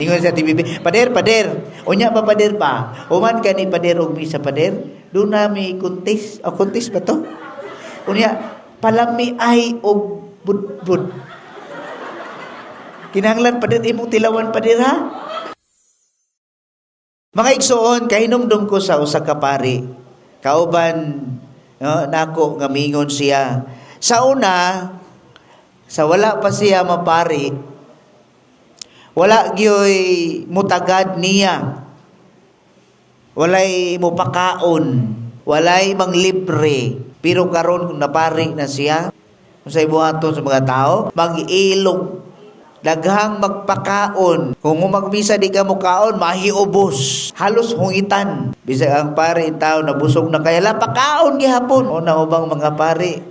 Ingon sa TVP, "Pader, pader. Unya pa, pader pa. Human kani, pader, og misa, pader. Duna mi contest." O, contest ba to? Unya, palami ay og budbud. Kinahanglan, pader, imong tilawan, pader, ha? Mga igsoon, kahinumdum ko sa usa ka pari. Kauban, no, nako nga mingon siya. Sa una, sa wala pa siya mapari, wala gyoy mutagad niya. Walay mupakaon, walay manglibre. Pero karon kung napari na siya, unsay buhaton sa mga tao? Mag-ilog. Daghang magpakaon. Kung magmisa di ka mukaon, mahiubos. Halos hungitan. Bisag ang pari tao nabusog na kaya la pakaon gihapon. O na ubang mga pari,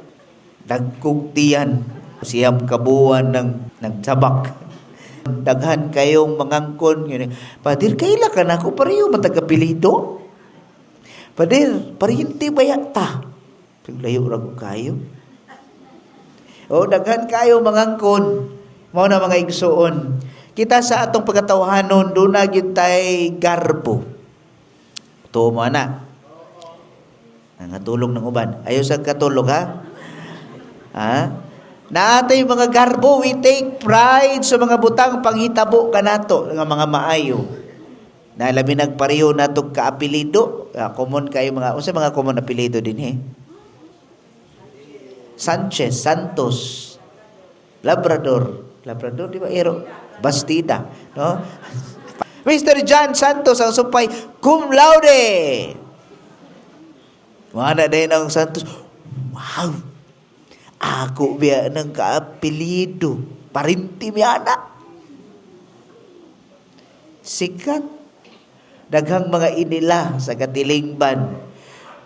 dagkog tiyan. 9 ka buwan ng nagsabak. Daghan kayong mangangkon. "Pader, kaila ka na ako, pareho man tag apelyido. Pader, paryente ba ta? Layo ra ko kayo." O, daghan kayo mangangkon. Mao na, mga igsoon. Kita sa atong pagkatawhanon, duna gyud tay garbo. Tuo mo ana. Nangatulog ng uban. Ayaw sa katulog, ha? Ha? Naatay mga garbo, we take pride sa mga butang panghitabo kanato nga mga maayo. Na labi nagpareho nato kaapelido. Ah, common kayo mga unsa mga common apelyido dinhi? Sanchez, Santos, Labrador. Labrador, di ba? Ero. Bastida, no? Mr. John Santos ang sumpay, cum laude. Mga na din ang Santos. Wow! Ako biya ng kaapelido. Parinti biya na. Sikat. Daghang mga inila sa katilingban.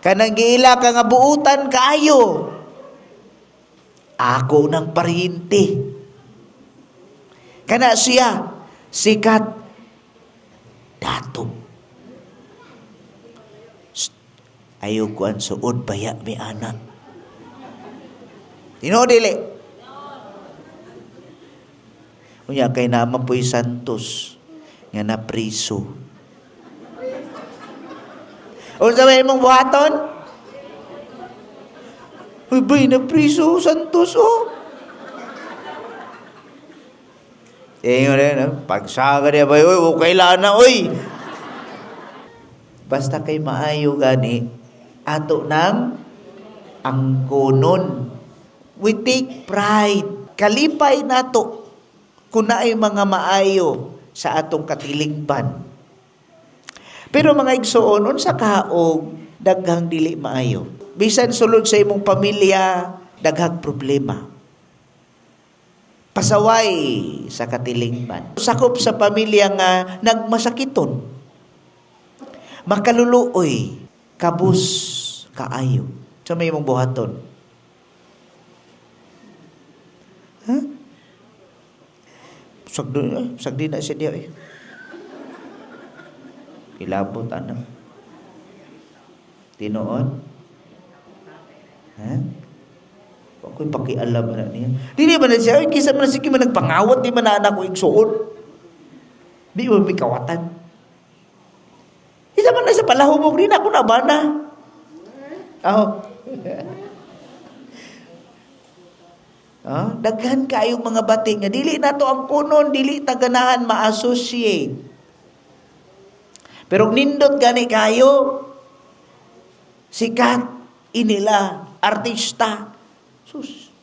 Kanang giila ka nga buutan kaayo. Ako ng paryente. Kana siya, sikat. Dato. Shh. Ayaw ko ang suod baya mi anak. Tinuod dili? Unya kay naman po'y Santos nga napriso. Unsa may imong buhaton? Uy, bay, napriso Santos, oh. Eh, yun rin, no? Pagsaga niya ba, uy, okay lang na, uy. Basta kay maayo gani, ato nang angkonon. We take pride. Kalipay nato kung naay mga maayo sa atong katilingban. Pero mga igsoon, unsa ka og daghang dili maayo? Bisan sulod sa imong pamilya, daghang problema. Pasaway sa katilingban. Sakop sa pamilya nga nagmasakiton. Makaluluoy, kabus kaayo. Sa may imong buhaton? Ha? Sagdi na siya diya eh. Kilabot anak. Tinuod? Ha? Ako'y pakialam na niya. Dili ba na siya, ay, kisa man sige man nagpangawat, di man na anak ko igsuon. Di mo may kawatan. Isa man na sa palahubog, di na ako nabana. Oh. Ah, daghan kayong mga bati nga dili nato ang kunon, dili ta ganahan ma-associate. Pero nindot gani kayo, sikat inila, artista, sus,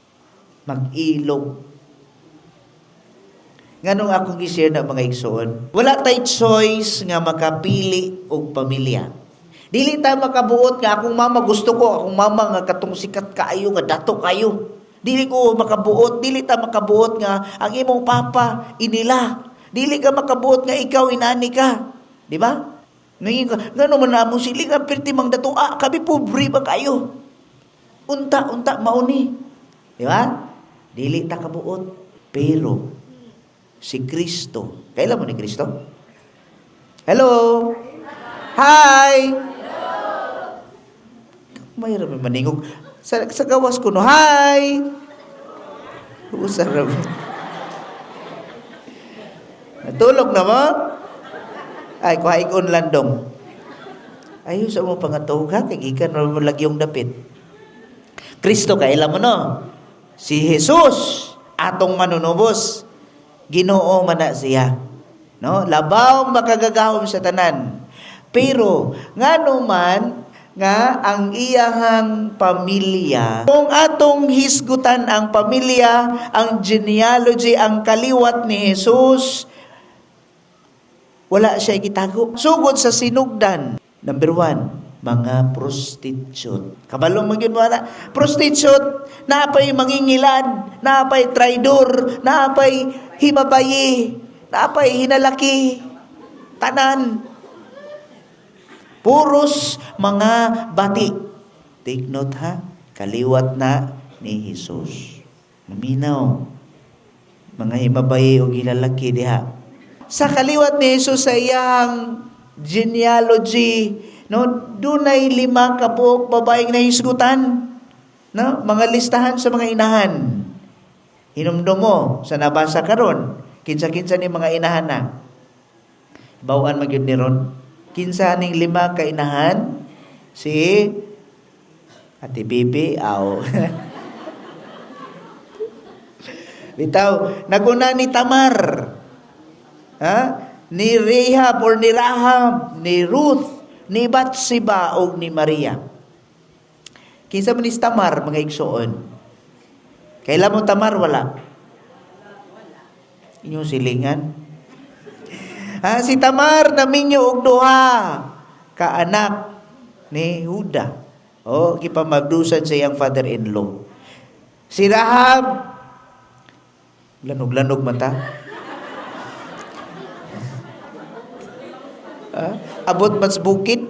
mag-ilog. Nganong akong gi-share na, mga igsoon, wala tay choice nga makapili og pamilya. Dili ta makabuot nga akong mama gusto ko, akong mama nga katong sikat kaayo nga dato kayo. Dili ko makabuot, dili ta makabuot nga ang imong papa inila. Dili ka makabuot nga ikaw inani ka. Di ba? Ngayon ka, ngano man na among sili nga perti mang dato, kami pobre ba kayo? Unta, unta, mauni. Di ba? Dili ta kabuot. Pero, si Kristo, kailan mo ni Kristo? Hello? Hi! Mayroon may maningog. Sa gawas ko, no, hi! Usar ra. Tulog na mo? Ay, kuha ikon landong. Ayo sa mo pangatog ha, kay gikan mo lagi yung dapit. Kristo kaila mo, no? Si Jesus atong manunubos. Ginoo man na siya. No? Labaw makagagahom sa tanan. Pero ngano man nga ang iyahang pamilya, kung atong hisgutan ang pamilya, ang genealogy, ang kaliwat ni Jesus, wala siya gitago. Sugod sa sinugdan. Number 1, mga prostitute. Kabalo man gyud wala. Prostitute, naapay mangingilad, naapay traidor, naapay himabayi, naapay hinalaki, tanan. Puros mga bati. Take note ha, kaliwat na ni Jesus. Maminaw. Mga himabayi o gilalaki diha. Sa kaliwat ni Jesus sa iyang genealogy, no, dunay 5 ka buok babaeng nahisgutan, no, mga listahan sa mga inahan. Hinumdum mo sa nabasa karon, kinsa-kinsa ni mga inahan na. Bawaan magyud ni ron. Kinsa ning 5 ka inahan? Si Ate Bibi, aw. Bitaw, naguna ni Tamar. Ha? Ni Rahab or ni Rahab, ni Ruth, ni Bathsheba og ni Maria. Kinsa man ni Tamar, mga igsoon? Kaila mo Tamar wala? Inyong silingan. Ha, si Tamar naminyo og duha ka anak ni Huda. O gipamabdusan sa iyang father-in-law. Si Rahab, lanog-lanog man ta. Ha? Abot man sa bukid.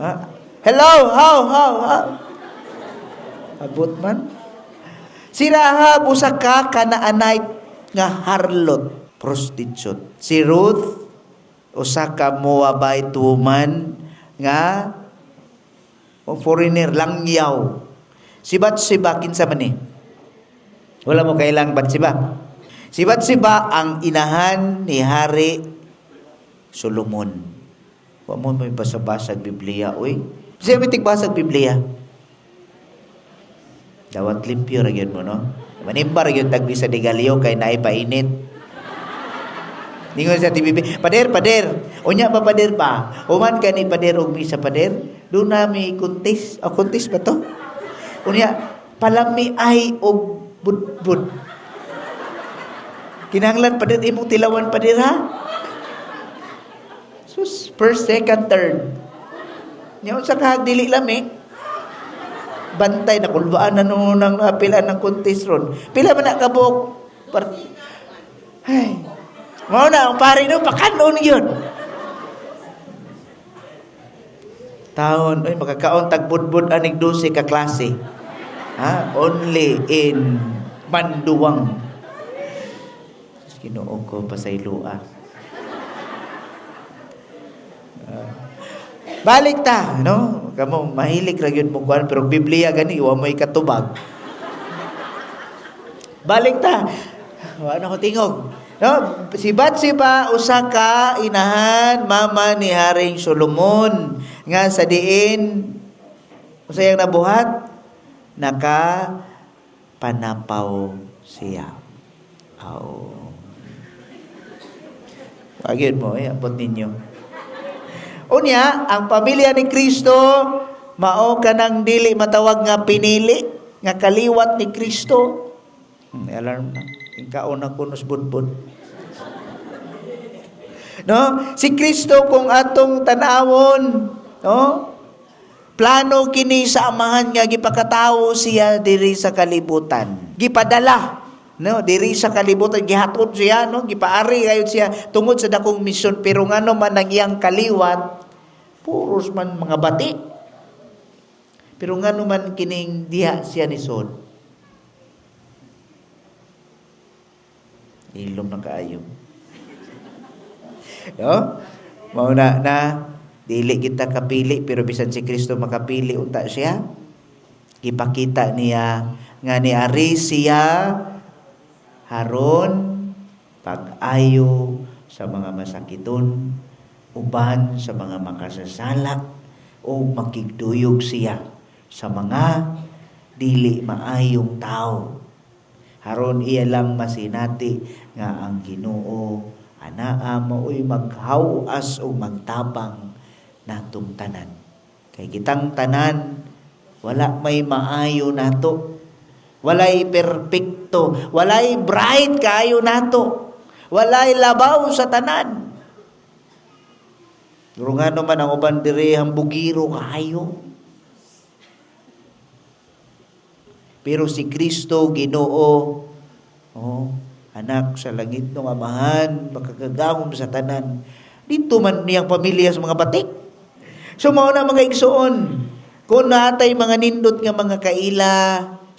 Ha? Hello, how, how, how? Abot man. Si Rahab usa ka Canaanite nga harlot, prostitute. Si Ruth usa ka Moabite woman nga foreigner, langyaw. Si Bathsheba kinsa man ni? Wala mo kailang Bathsheba. Si Bathsheba ang inahan ni Hari Solomon. Wa mo may basa-basag Biblia, oy. Siya may tigbasag Biblia. Dawat limpyo ra gyud mo, no? Manimba ra gyud tagbi sa Digalyo kay naay painit. Ningon sa TVB, pader, pader. Unya pa pader pa. Human ka ni pader og misa pader. Doon na may kuntis. O, kuntis ba to? Unya, palami ay og budbud. Kinahanglan pader imong tilawan pader ha? Sus, first, second, third. Nya unsa ka dili lami? Bantay na kulbaan na nung nang pila ng kuntis ron. Pila man na kabuok? Ay. Mao na ang pare no pakanon yun. Taon, oy makakaon tagbudbud anig 12 ka klase. Ha? Only in Manduang. Ginoo ko pasayloa. Balik ta, no? Kamo mahilig ra gyud mo kuan pero Biblia gani wa mo'y katubag. Balik ta. Wa na ko tingog. No, si Bathsheba usa ka inahan, mama ni Haring Solomon nga sa diin usayang nabuhat naka panapaw siya. Aw. Pagid mo, abot ninyo. Unya, ang pamilya ni Kristo mao kanang dili matawag nga pinili, nga kaliwat ni Kristo. Alarm na. Ikaon na kunos budbud. No? Si Kristo kung atong tan-awon, no? Plano kini sa Amahan nga gipakatawo siya diri sa kalibutan. Gipadala, no, diri sa kalibutan gihatod siya, no, gipaari gayud siya tungod sa dakong misyon, pero ngano man ang iyang kaliwat puros man mga bati. Pero ngano man kining diha siya nisod. Ilom na kaayo. No? Mao na na dili kita kapili, pero bisan si Kristo makapili unta siya. Gipakita niya nga niari siya haron Pag-ayo sa mga masakiton, uban sa mga makasasala, o makigduyog siya sa mga dili maayong tao. Haron iya lang masinati nga ang Ginoo anaa maoy maghawas o magtabang natong tanan. Kay kitang tanan wala may maayo nato. Walay perpekto, walay bright kaayo nato. Walay labaw sa tanan. Pero nga naman ang uban diri hambugiro kaayo. Pero si Kristo Ginoo, oh, anak sa langit ng Amahan, makagagahom sa tanan. Dito man niyang pamilya sa mga batik. So mao na mga igsoon, kung natay mga nindot nga mga kaila,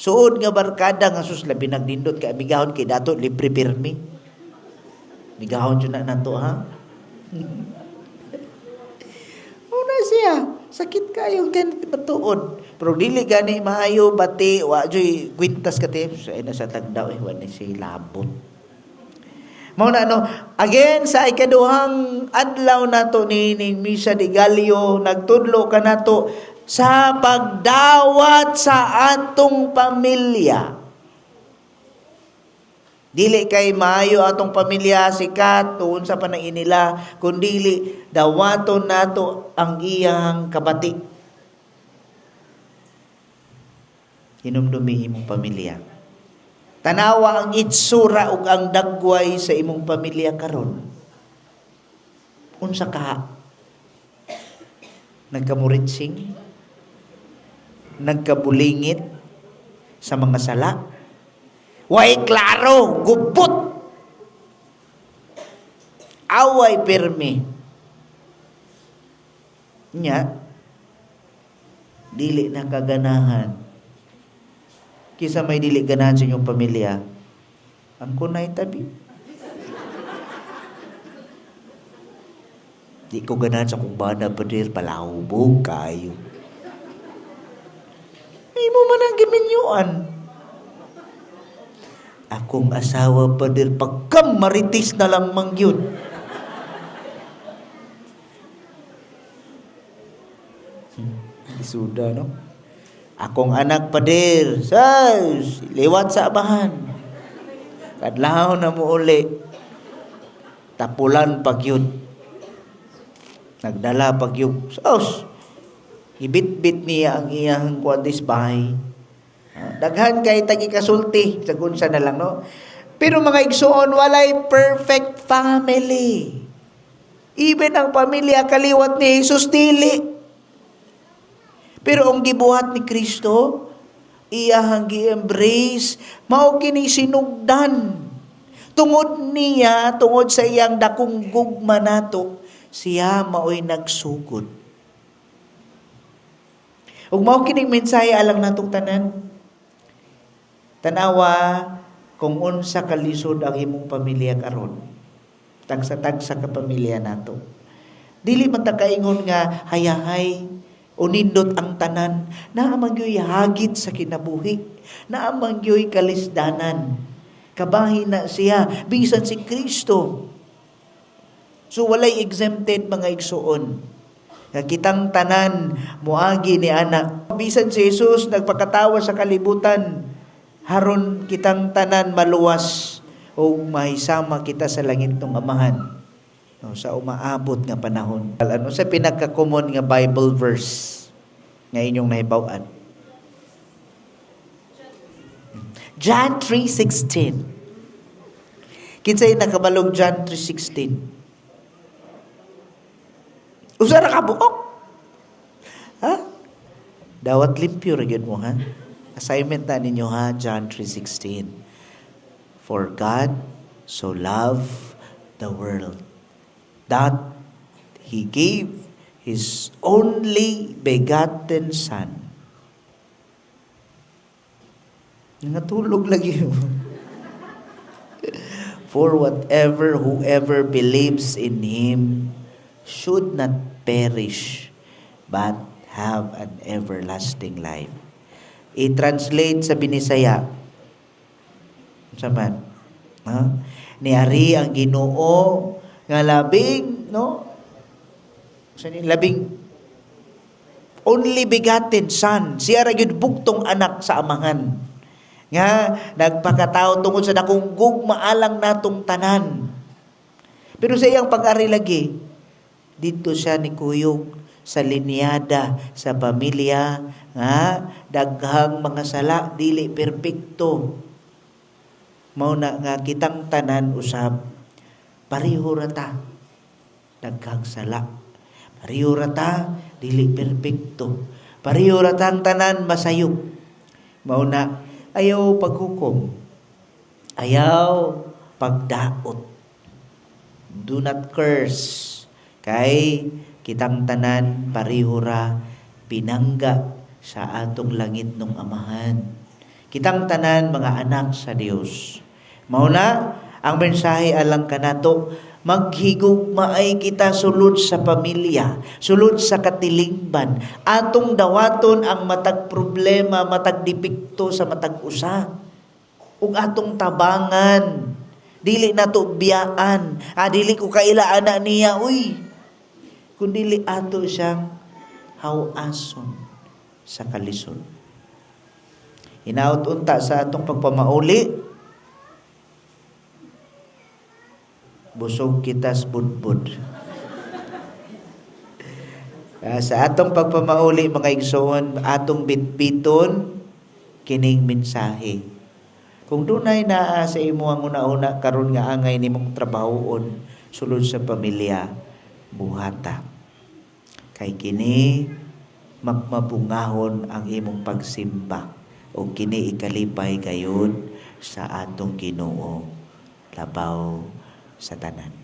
suod nga barkada nga sus labi nagnindot kay amigahon kay dato libre pirmi. Amigahon jud na nato ha. Una siya, sakit kayo ganit matuod. Pero dili gani maayo bati wa joy kwintas ka te. So, ay nasa tagdaw eh wa ni si labot. Mao na no, again sa ikaduhang adlaw nato ni Misa de Gallo, nagtudlo ka nato sa pagdawat sa atong pamilya. Dili kay maayo atong pamilya sikat tuon sa panang inila, kundili dawaton nato ang iyang kabati. Hinumdumi imong pamilya. Tanawa ang itsura ug ang dagway sa imong pamilya karon. Unsa ka? Nagkamuritsing? Nagkabulingit sa mga sala? Way klaro, gubot. Away pirmi. Nya, dili na kaganahan. Kisa may dili ganahan sa inyong pamilya, ang kunay tabi. Di ko ganahan sa kong bana, padir, palahubog kayo. Imo man ang giminyuan. Akong asawa, padir, pagkam maritis na lang mangyud. Isuda, no? Akong anak, padir, sus, liwat sa abahan. Kadlaw na mo uli. Tapulan pagyud. Nagdala pagyud. Sus, ibit-bit niya ang iyang kuadis bahay. Daghan kay tagi kasulti, sagun sa na lang, no? Pero mga igsoon, walay perfect family. Even ang pamilya kaliwat ni Jesus, dili. Pero ang gibuhat ni Kristo, iyahang gi-embrace, mao kini sinugdan. Tungod niya, tungod sa iyang dakong gugma nato, siya maoy nagsugod. Ug mao kining mensahe alang natong tanan. Tanawa kung unsa kalisod ang imong pamilya karon. Tagsa-tagsa ka pamilya nato. Dili man ta kaingon nga hayahay unindot ang tanan, naa man gyoy hagit sa kinabuhi, naa man gyoy kalisdanan. Kabahin na siya bisan si Kristo. So walay exempted mga igsuon. Kitang tanan moagi ni ana. Bisan si Jesus nagpakatawa sa kalibutan, haron kitang tanan maluwas o mahisama kita sa langit ng Amahan, no, sa umaabot nga panahon. Ano sa pinaka-common nga Bible verse nga inyong nahibaw-an? John 3:16. Kinsay nakabalog John 3:16? Usa ra ka buok. Ha? Dawat limpyo ra gyud mo ha. Assignment na ninyo ha, John 3:16. For God so loved the world that He gave His only begotten Son. Nangatulog lagi. For whatever, whoever believes in Him should not perish, but have an everlasting life. I-translate sa Binisaya. Unsa man? Ha? Niari ang Ginoo nga labing, no? Sa ni labing only begotten son, siya ra gyud bugtong anak sa Amahan nga nagpakatao tungod sa dakong gugma alang natong tanan. Pero sa iyang pag-ari lagi, dito siya ni kuyog sa linyada sa pamilya nga daghang mga sala, dili perpekto. Mao na nga kitang tanan usab, pareho ra ta daghang sala, pareho ra ta dili perpekto, pareho ra tang tanan masayop. Mao na ayaw paghukom, ayaw pagdaot, do not curse, kay kitang tanan pareho ra pinangga sa atong langit nung Amahan. Kitang tanan mga anak sa Dios. Mao na ang mensahe alang kanato, maghigugmaay kita sulod sa pamilya, sulod sa katilingban. Atong dawaton ang matag problema, matag depekto sa matag usa. Ug atong tabangan. Dili nato biyaan. Ah, dili ko kaila ana niya, uy. Kun dili ato siyang hawason sa kalisod. Hinaot unta sa atong pagpamauli, busog kitas budbud. Sa atong pagpamauli, mga igsoon, atong bitbiton kining mensahe. Kung dunay naa sa imo ang una-una karon nga angay nimong trabahoon sulod sa pamilya, buhata. Kay kini magmabungahon ang imong pagsimba o kini ikalipay gayon sa atong Ginoo labaw sa tanan.